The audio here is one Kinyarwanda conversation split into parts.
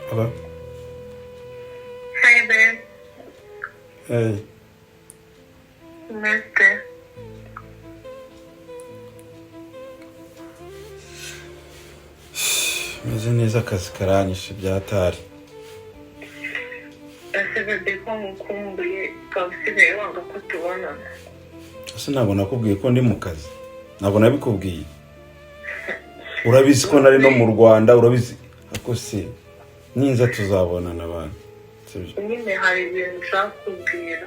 Hello? Hey babe, Hey. missed it. Meze neza, akazi karanyishe byatari. Ese bebe ko nkukumbuye, ukaba usigaye wanga ko tubonana? Ese ntabwo nakubwiye ko ndi mu kazi? Ntabwo nabikubwiye? Urabizi ko nari no mu Rwanda, urabizi. Ako se ninza tuzabonana abantu. Sibyo? Nyine hari ibintu nshaka kukubwira.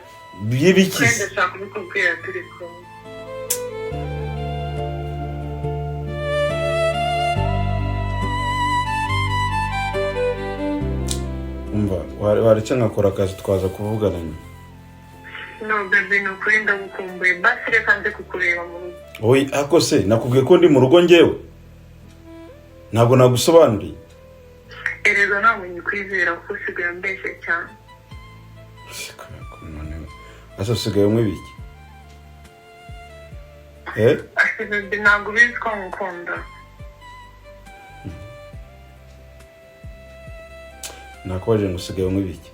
By'ibiki Kandi se? ndashaka kubikubwira turi kumwe. Umva, waretse nkakora akazi, twaza kuvugana nyuma. No bebe, ni ukuri ndagukumbuye. Basi reka nze kukureba mu rugo. Oya, ako se nakubwiye ko ndi mu rugo njyewe? Ntabwo nagusobanuriye? Erega ntabwo nyikwizera kuko usigaye umbeshya cyane. Ese usigaye unywa ibiki? Eh? Ese bebe, ntabwo ubizi ko ngukunda? Nakubajije ngo usigaye unywa ibiki?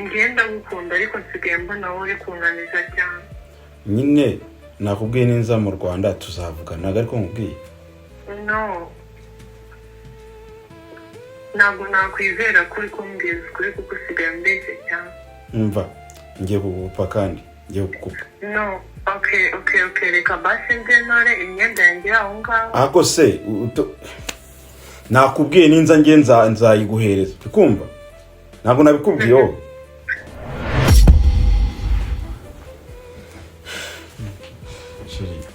Njyewe ndagukunda, ariko nsigaye mbona wowe uri kunaniza cyane. Nyine nakubwiye, ninza mu Rwanda tuzavugana, ntabwo ariko nkubwiye. No, ntabwo nakwizera ko uri kumbwiza ukuri kuko usigaye umbeshya cyane. Umva, ngiye kugukupa kandi ngiye kugukupa. No, okay, reka basi nze ntore imyenda yanjye iri aho ngaho. Ako se nakubwiye, ninza ngiye nzayiguhereza, ukumva? Ntabwo nabikubwiye wowe? Chérie.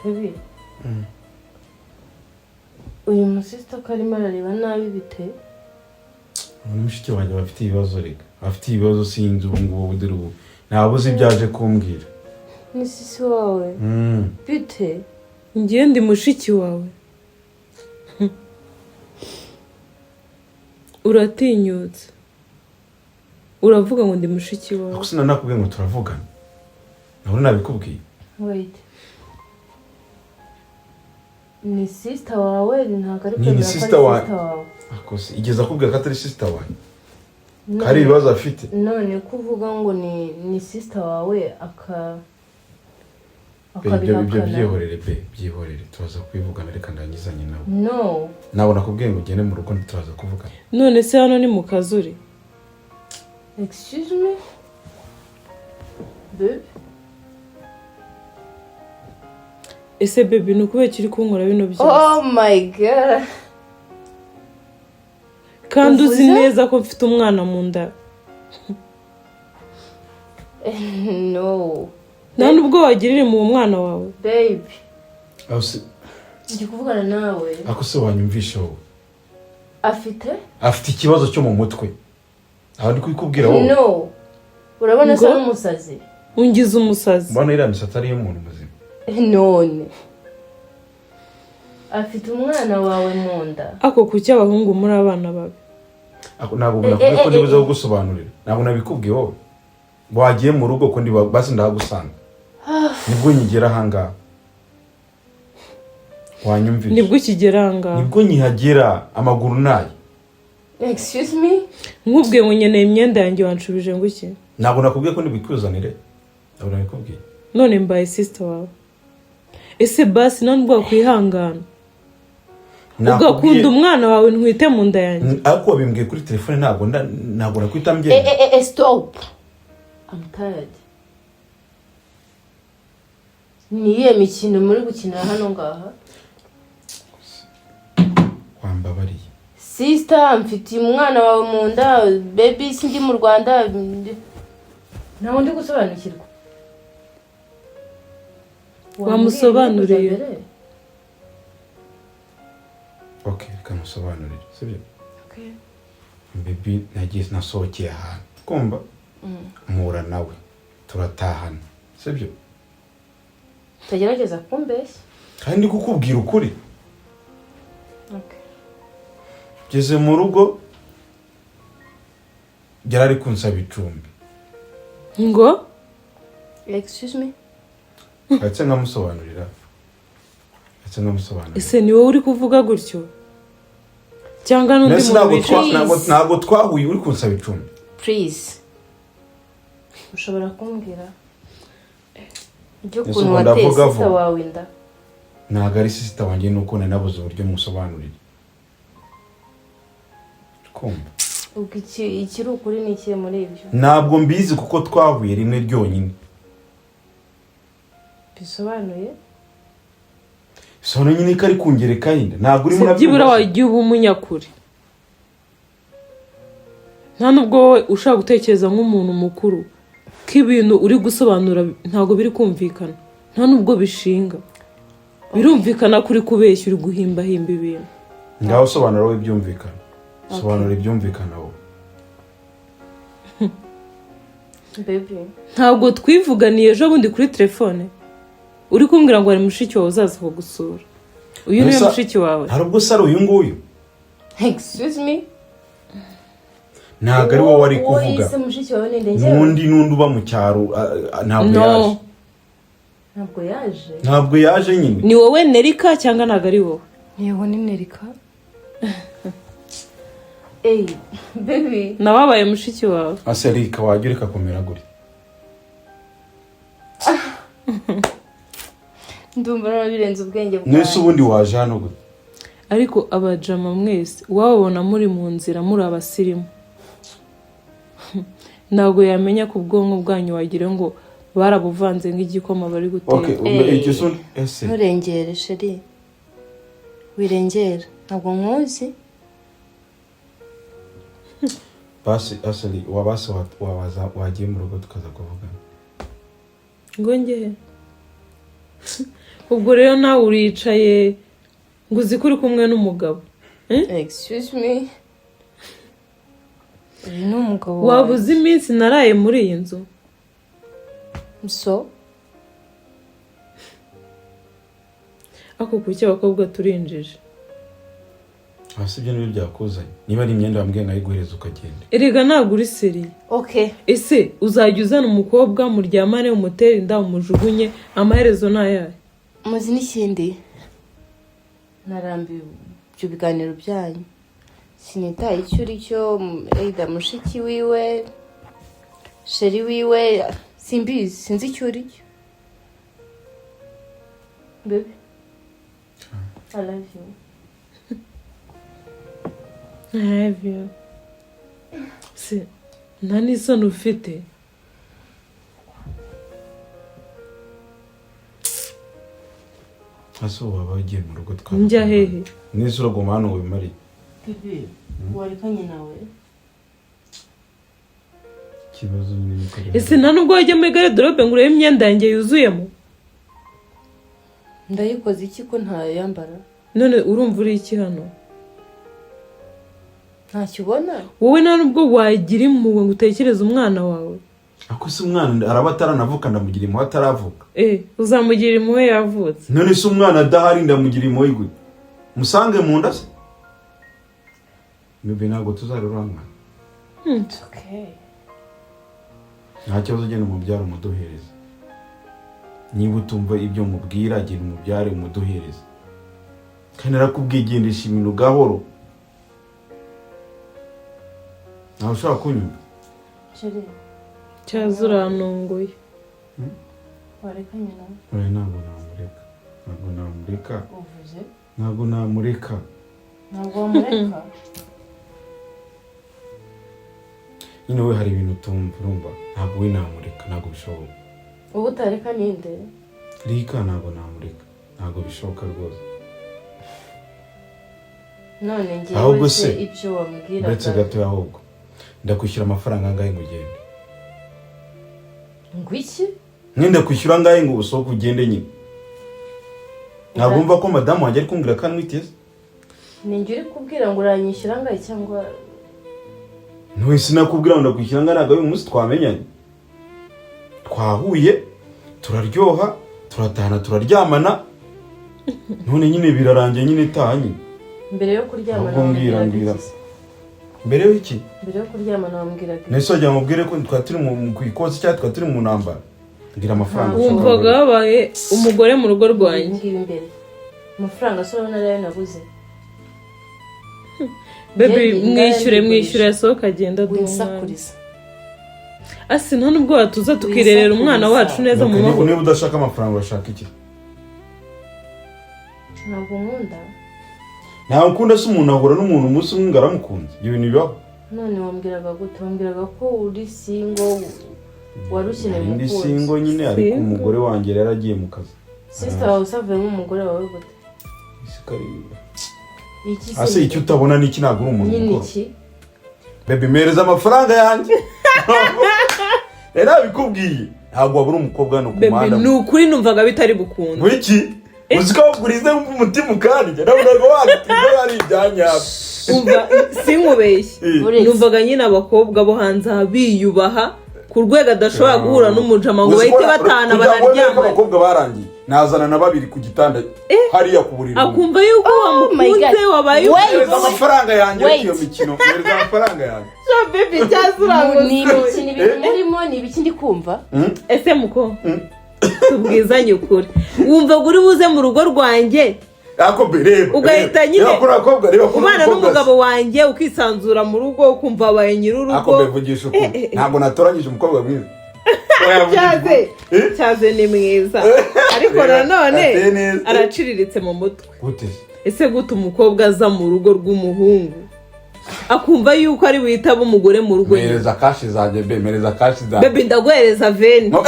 Baby, uyu musista ko arimo arareba nabi, bite? Mushiki wanjye bafite ibibazo, reka, afite ibibazo, sinzi ubu ngubu, dore ubu ntabwo uzi ibyo aje kumbwira. Ni sisi wawe? Bite? Ngiye ndi mushiki wawe, uratinyutse uravuga ngo ndi mushiki wawe? Ariko sinanakubwiye ngo turavugana? Ntabwo nabikubwiye? Wait, ni sister wawe? Ntabwo ari Ni kwemera ko ari sister wawe. sister wawe. Ariko se, igeze akubwira ko atari sister wanjye? None- Hari ibibazo afite. None ko uvuga ngo ni sister wawe aka Be, ibyo akabihakana? Byihorere be, byihorere, turaza kubivugana, reka ndangizanye nawe. No. Ntabwo nakubwiye ngo ugende mu rugo, turaza kuvugana. None se hano ni mu kazi uri? Excuse me, babe. Ese baby, ni ukubera uri kunkora bino byose? Oh my God. Kandi uzi Uvuze? neza ko mfite umwana mu nda. No. Nta nubwo wagirira mu mwana wawe. Babe. Aho se? Ndi kuvugana nawe. Ako se wanyumvisha wowe? Afite? Afite ikibazo cyo mu mutwe, aho ndi kubikubwira wowe. No, urabona asa Ngo? n'umusazi. Ungize umusazi? Mbona iriya misatsi ari iy'umuntu muzima? None afite umwana wawe mu nda? Ako kuki abahungu muri abana babi? Ako ntabwo Eh, nakubwiye ko eh, ndibuze eh, kugusobanurira? Ntabwo nabikubwiye wowe? Wagiye mu rugo ko ndi basi ndahagusanga, nibwo nkigera ahangaha, wanyumvisha? Nibwo ukigera ahangaha? Nibwo nkihagera, amaguru nayo. Excuse me. Nkubwiye ngo nkeneye imyenda yanjye, wanshubije ngo iki? Ntabwo nakubwiye ko ndibikuzanire? Ntabwo nabikubwiye? None mbaye sister wawe, ese basi nta nubwo wakwihangana ugakunda umwana wawe ntwite mu nda yanjye? Ariko wabimbwiye kuri telefone, ntabwo nakwita Eh, mbyemera. eh, eh, eh, stop, I'm tired. Ni iyihe mikino muri gukinira hano ngaha? Wambabariye. Sister, mfitiye umwana wawe mu nda. Baby, sindi mu Rwanda, ntabwo ndi gusobanukirwa. Wamusobanuriye. Wambwiye mbere? Ok, reka musobanurire, sibyo? Baby, nagiye, nasohokeye ahantu, kumva mpura nawe, turatahana, sibyo? Utagerageza kumbeshya. Kandi ndi kukubwira ukuri. Ngeze mu rugo, yari ari kunsaba icumbi. Ngo? Excuse me. Ndetse nkamusobanurira. Ese ni wowe uri kuvuga gutyo cyangwa n'undi Mbese muntu ntabwo wicaye? Ntabwo twahuye uri kunsaba icumbi? Please, ushobora kumbwira Ese iby'ukuntu ubwo wateye ndavuga sister vuba. wawe inda? Ntabwo ari sister wanjye, nuko nari nabuze uburyo musobanurira, kumva? Ubwo ikiri ukuri ni ikihe muri ibyo? Ntabwo mbizi kuko twahuye rimwe ryonyine. Bisobanuye? Bisobanuye nyine ko ari kungereka inda, ntabwo urimo Se byibura urabyumva se? wagiye uba umunyakuri. Nta nubwo wowe ushaka gutekereza nk'umuntu mukuru, ko ibintu uri gusobanura ntabwo biri kumvikana, nta nubwo bishinga, birumvikana ko uri kubeshya, uri guhimbahimba ibintu. Ngaho sobanura wowe ibyumvikana, sobanura ibyumvikana wowe. Baby. Ntabwo twivuganiye ejo bundi kuri telefone uri kumbwira ngo hari mushiki wawe uzaza kugusura? Uyu niwe mushiki wawe? Hari ubwo se ari uyu nguyu? Excuse me. Ntabwo ari wowe ari Uwo kuvuga. yise mushiki wawe ni ndengera? N'undi uba mu cyaro, ntabwo No. yaje. Ntabwo yaje? Ntabwo yaje nyine. Ni wowe Nerika cyangwa ntabwo ari wowe? Yego, ni Nerika. Eyi baby. Nababaye mushiki wawe. Aserika, wajya ureka kumera gutya. Ndumva noneho birenze ubwenge Mwese bwanjye. ubundi waje hano gute? Ariko abajama mwese uwababona muri mu nzira muri abasirimu, ntabwo yamenya ku bwonko bwanyu, wagira ngo barabuvanze nk'igikoma bari guteka. Okay. Eh. Iryo ese Nturengere chérie, wirengera, ntabwo nkuzi. Basi aseri wabasi, wabaza wagiye mu rugo tukaza kuvugana. Ngo ngehe? Ubwo rero nawe uricaye ngo uzi ko uri kumwe n'umugabo. Excuse me, uyu ni umugabo Waba uzi iminsi naraye muri iyi nzu? So? Ako kuki abakobwa turinjije? Hasi ibyo nibyo byakuzanye. Niba ari imyenda wambwiye nkayiguhereza ukagenda. Erega ntabwo uri sérieux. Okay. Ese uzajya uzana umukobwa muryamane, umutere inda, umujugunye, amaherezo ni ayahe? Muzi n'ikindi, narambiwe ibyo biganiro byanyu. Sinitaye icyo uri cyo, either mushiki wiwe, chéri wiwe, simbizi, sinzi icyo uri cyo. Baby, I love you. I love you. Se nta n'isoni ufite? Hasi ubu waba ugiye mu rugo twaba. Njya hehe? Nese uraguma hano wimariye? Baby, warekanye nawe. Ikibazo nyine ni uko Ese nta nubwo wajya muri garde-robe ngo urebe imyenda yanjye yuzuyemo? Ndayikoze iki ko ntayambara? None urumva uri iki hano? Ntacyo ubona? Wowe nta nubwo wagira impuhwe ngo utekereze umwana wawe? Ako se umwana araba ataranavuka, ndamugira impuhwe ataravuka? Eh, uzamugira impuhwe yavutse. None se umwana adahari ndamugira impuhwe gute? Musange mu nda se? Bébé, ntabwo tuzarera uriya mwana. It's okay. Nta kibazo, ugenda umubyara umuduhereza. Niba utumva ibyo mubwira, genda umubyare umuduhereza. Kandi narakubwiye, gendesha ibintu gahoro. Ntawe ushobora kunyumva. Chéri. Cyaza urantunguye. Warekanye nawe. Oya, ntabwo namureka, ntabwo namureka. Uvuze? Ntabwo namureka. Ntabwo wamureka? Nyine we hari ibintu utumva. Urumva, ntabwo we namureka, ntabwo bishoboka. Ubu utareka ninde? Rika, ntabwo namureka, ntabwo bishoboka rwose. None ngewe Ahubwo se se, ibyo wambwiraga? Uretse gato, ahubwo ndakwishyura amafaranga angahe ngo ugende? Ngo iki? Nyine ndakwishyura angahe ngo usohoke ugende nyine? Ntabwo wumva ko madamu wanjye ari kumbwira ko antwite se? Ni njye uri kubwira ngo uranyishyura angahe cyangwa? Ntuye, sinakubwira ngo ndakwishyura angahe. Ntabwo ari uyu munsi twamenyanye, twahuye, turaryoha, turatahana, turaryamana, none nyine birarangiye nyine, taha nyine. Mbere yo kuryamana Ahubwo mbwira, wambwiraga mbwira. iki se? Mbere y'iki? Mbere yo kuryamana wambwiraga iki? Nese wagira ngo ubwire ko twari turi ku ikosi cyangwa twari turi mu ntambara? Mbwira amafaranga ushaka. Wumvaga wabaye umugore mu rugo Ibi rwanjye. ngibi mbere, amafaranga se urabona ariyo naguze? Bébé, Ngende, mwishyure. ndayigurisha. Mwishyure yasohoka agenda, aduha umwana. Winsakuriza. Asi nta nubwo watuza tukirerera umwana wacu neza mu Okay, mahoro? Niba udashaka amafaranga, urashaka iki? Ntabwo nkunda. Ntawe ukunda se? Umuntu ahura n'umuntu umunsi umwe ngo aramukunze? Ibyo bintu bibaho? None wambwiraga gute? Wambwiraga ko uri single, wari ukeneye Ndi umukunzi. single nyine, ariko Single. umugore wanjye yari yaragiye mu kazi. Sister wawe usavuyemo umugore wawe gute? Isi kari- Iki se? Ase icyo utabona ni iki? Ntabwo uri umuntu Nyine mukuru. iki? Bébé, mpereza amafaranga yanjye. Rero nabikubwiye, ntabwo wabura umukobwa hano ku Bébé, muhanda. ni ukuri numvaga bitari bukunde. Wiki uzi ko wagurize umutima ukandya, nabonaga wagutiza ari ibyanyabyo. Umva, sinkubeshye, Uretse. numvaga nyine abakobwa bo hanze aha biyubaha ku rwego adashobora guhura n'umujama ngo Uzi ko bahite batahana kugira ngo wemere ko banaryamane. abakobwa barangiye, nazana na babiri ku gitanda hariya ku buriri bumwe. Akumva yuko Oh my wamukunze, God. wabaye Wait. Mpereza amafaranga yanjye. Wait. Ariko iyo mikino, mpereza amafaranga yanjye. Bébé, cyangwa Ni urangusuye. ibiki? Ni ibiki murimo? Ni ibiki ndi kumva? Ese muko tubwizanye ukuri, wumva ngo uri buze mu rugo rwanjye Ariko be reba, ugahita reba. nyine Reba kuri abakobwa, reba kuri ubana umukobwa. n'umugabo wanjye, ukisanzura mu rugo, ukumva wabaye nyir'urugo? Ariko mbivugisha ukuri, ntabwo natoranyije umukobwa mwiza. Oya, vugisha Cyaze. ukuri. Eh? Cyaze ni mwiza, ariko Reba, nanone ateye neza. araciriritse mu mutwe. Gute se? Ese gute umukobwa aza mu rugo rw'umuhungu akumva yuko ari buhite umugore mu rugo nyine? Mpereza cash zanjye be, mpereza cash zanjye. Bébé, ndaguhereza 20. No,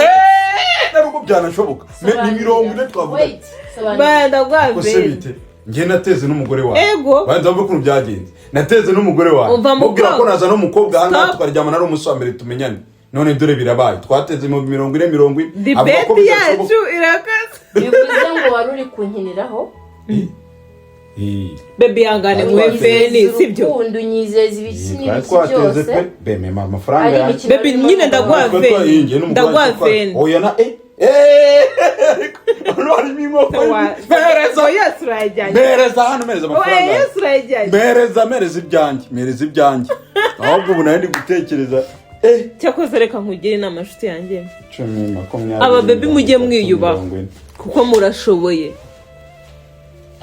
nari uko byanashoboka. Ni 40 twavuga. Wait, sobanura. Ba, ndaguha Ko se 20. bite? Njye nateze n'umugore wawe. Ego. Banza wumve ukuntu byagenze. Nateze n'umugore wawe, Umva mubwira ko mukobwa. naza n'umukobwa aha ngaha Stop. tukaryamana ari umunsi wa mbere tumenyane. None dore birabaye, twateze mu 40 40, avuga ko Debate bidashoboka. yacu irakaze. Bivuze ngo wari uri kunkiniraho. Eh, Baby, ihangane Twari muhe twateze. feni, sibyo? Urukundo, unyizeza ibiki twari n'ibiki twateze byose. pe bemema amafaranga Ari yanjye. imikino Baby, urimo nyine gukora. ndaguha Twari veni. twahingiye n'umugore Ndaguha wacu twari- veni. Oya na hano harimo inkoko. Mpereza. Yose urayajyanye. Mpereza hano, mpereza Oya, amafaranga. yose urayajyanye. Mpereza, mpereza ibyanjye, mpereza ibyanjye. Ahubwo ubu nari ndi gutekereza Cyakoze reka nkugire inama, nshuti yanjye. 10, 20, Aba baby, mujye 30, mwiyubaha. 40. Kuko murashoboye.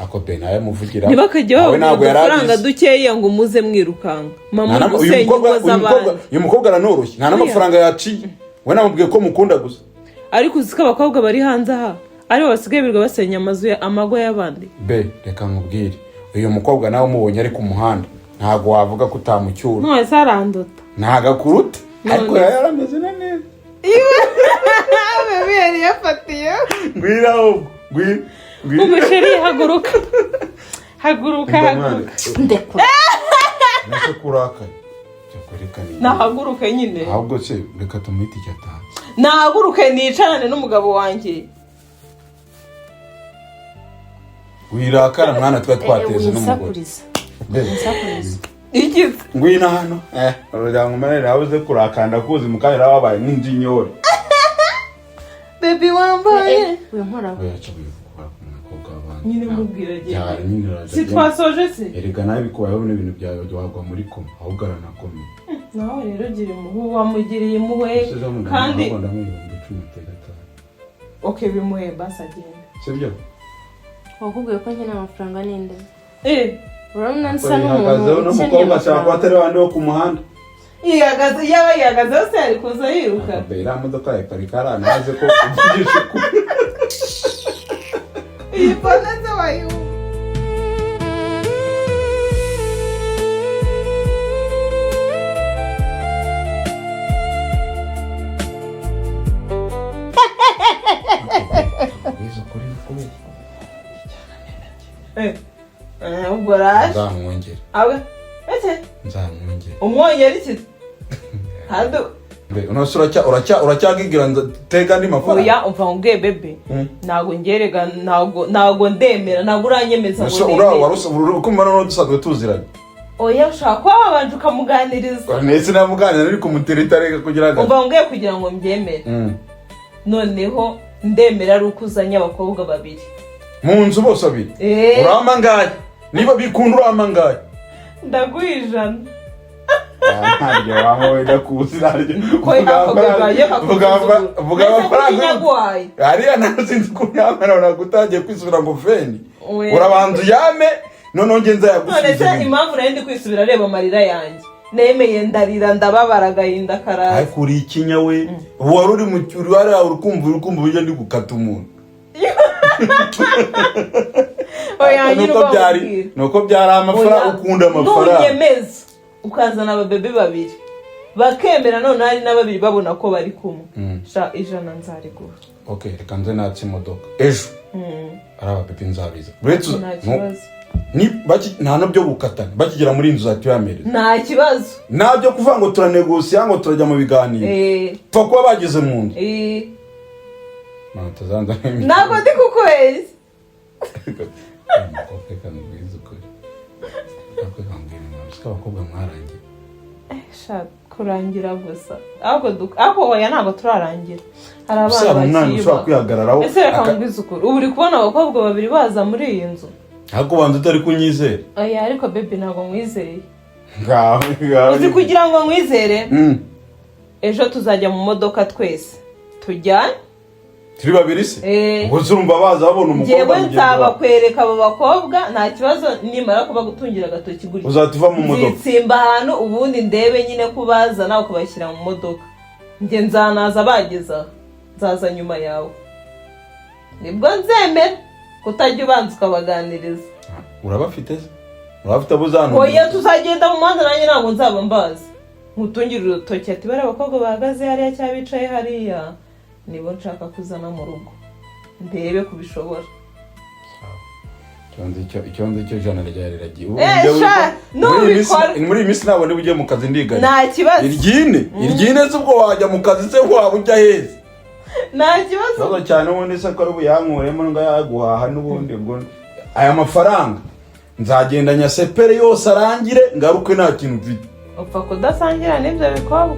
Ako be nawe muvugira. Ntibakajye Nawe bababwira ntabwo yari udufaranga abizi. dukeya ngo muze mwirukanka mama Nta uri uyu gusenya mukobwa ingo uyu mukobwa z'abandi. Uyu mukobwa aranoroshye, nta n'amafaranga yaciye. We namubwiye ko mukunda gusa. Ariko uzi ko abakobwa bari hanze aha aribo basigaye birirwa basenya amazu amago y'abandi? Be, reka nkubwire, uyu mukobwa nawe umubonye ari ku muhanda ntabwo wavuga ko utamucyura. None se aranduta? Ntabwo akuruta, ariko None. yari yarameze na neza. Baby yari yafatiye. Ngwira ahubwo, ngwira, ngwira. Umuchéri, haguruka, haguruka, haguruka. Ndekura. Nase kurakaye? Cyakwerekana igihe. Nahaguruke nyine. Ahubwo se reka tumuhite icyo ataha. Nahaguruke nicarane n'umugabo wanjye. Wirakara mwana, twari twateze n'umugore. Winsakuriza. Be, Winsakuriza. Igize. Ngwino hano, ururyango umenere nawe uze kurakanda kuzi mu kanya wabaye nk'injinyori. Baby wambaye. Winkoraho. Oya, ca wivugura ku mukobwa w'abandi. Nyine mubwira agende. Ya, nyine araza Si agende. twasoje se? Erega nawe bikubayeho n'ibintu byawe wagwa muri koma, ahubwo aranakomeye. Nawe rero gira impuhwe, wamugiriye impuhwe kandi. Kandi ndamuha 10,000 atega atanu. Ok, bimuhe basi agende. Sibyo? Wakubwiye ko nkeneye amafaranga ninde? Eh. Urabona nsa n'umuntu Yihagazeho ukeneye n'umukobwa ashaka kuba amafaranga? atari bandi bo ku muhanda. Yihagaze, yaba yihagaze hose yari kuza yiruka. Be, iriya modoka yayiparika hariya ntaze ko uvugisha ukuri. Iyi phone se wayiwu. Wize ukuri n'ukubeshya. Eh, ubwo raje. Nzamwongere. Awe ese. Nzamwongere. Umwongera iki hado? Mbe, unose uracyagigira tega andi mafaranga? Oya, umva nkubwiye bébé. Ntabwo ngerega, ntabwo ndemera, ntabwo uranyemeza ngo Ese ura ndemere. waruse ukumva noneho dusanzwe tuziranye? Oya, ushobora kuba wabanje ukamuganiriza. Ndetse namuganira ariko kumutereta reka kugira ngo Umva nkubwiye, kugira ngo mbyemere, noneho ndemera ari uko uzanye abakobwa babiri. Mu nzu bose babiri? Eh. Urama ngahe? Niba bikunda urama ngahe? Ndaguha 100. Ntaryo wama wenda kuzi, ntaryo. Ko ako gabaye Vuga vuga amafaranga. Naguhaye. Hariya nawe sinzi ukuntu yamara, ntabwo utangiye kwisubira ngo feni. Oya. Urabanza uyame, noneho njye None se nzayagusubiza inyuma. impamvu nari ndi kwisubira, areba amarira yanjye, nemeye ndarira, ndababara, agahinda karaza. Ariko uri ikinya we, ubu wari uri mu uri hariya uri kumva uburyo ndi gukata umuntu. Oya, nyine Nuko byari ubabwira. Nuko byari amafaranga. Oya, Ukunda amafaranga. nunyemeza ukazana ababebe babiri bakemera, none hari na babiri babona ko bari kumwe. Sha, 100 nzariguha. Ok, reka nze natse imodoka ejo, ari ababebe nzabiza uretse Nta kibazo. Nta nabyo gukatana, bakigera muri iyi nzu uzahita uyamereza. Nta kibazo. Nta byo kuvuga ngo turanegosiya, ngo turajya mu biganiro. Pfa kuba bageze mu nzu. Mama, tuzanzana. Ntabwo ndi kukwezi. Umukobwa, reka nkubwize ukuri. Ariko reka nkubwire, mama, siko abakobwa mwarangiye. Sha, kurangira gusa, ahubwo ahubwo oya, ntabwo turarangira, hari Ese hari abana umwana ushobora bakiyubaha. kwihagararaho? Ese reka nkubwize ukuri, ubu uri kubona abakobwa babiri baza muri iyi nzu. Ariko ubanza utari kunyizera. Oya, ariko baby, ntabwo nkwizeye. Ngaho ngaho. Uzi kugira ngo nkwizere, ejo tuzajya mu modoka twese tujyane. Turi babiri se? Eh. Ubwo se urumva baza babona umukobwa Njyewe mugenzi wawe? nzabakwereka abo bakobwa, nta kibazo. Nimara kuba gutungira agatoki gutya, Uzahita uva mu modoka. nzitsimba ahantu, ubundi ndebe nyine ko ubaza nawe ukabashyira mu modoka. Njye nzanaza bageze aho, nzaza nyuma yawe, nibwo nzemera kutajya ubanza ukabaganiriza. Urabafite se? Urabafite abo uzantumira? Oya, tuzagenda mu muhanda, nanjye ntabwo nzaba mbazi, nkutungire urutoki ati: "Bariya abakobwa bahagaze hariya cyangwa bicaye hariya nibo nshaka kuzana mu rugo, ndebe kubishobora." Icyo nzi cyo 100 ryawe riragiye. Ubu Eh, njyewe sha, muri iyi minsi- nubikora. Muri iyi minsi ntabwo niba ugiye mu kazi ndiganya. Nta kibazo. Iryine se ubwo wajya mu kazi se waba ujya heza? Nta kibazo. Ikibazo cyane ubundi se ko ari buyankuremo ngo yaguhaha n'ubundi, ubwo aya mafaranga nzagenda nyasepere yose arangire, ngaruke nta kintu mfite. Upfa kudasangira n'ibyo bikobwa.